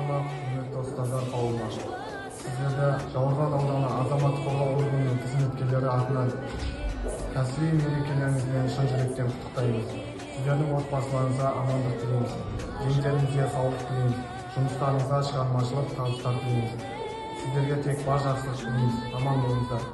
Армысыздар ма, құрметті ұстаздар қауымы! Сіздерді Жауырған ауданы азаматтық қорғау органының қызметкерлері атынан кәсіби мерекелеріңізбен шын жүректен құттықтаймыз. Сіздердің отбасыларыңызға амандық тілейміз, дендеріңізге саулық тілейміз, жұмыстарыңызға шығармашылық табыстар тілейміз. Сіздерге тек бар жақсылық тілейміз. Аман болыңыздар!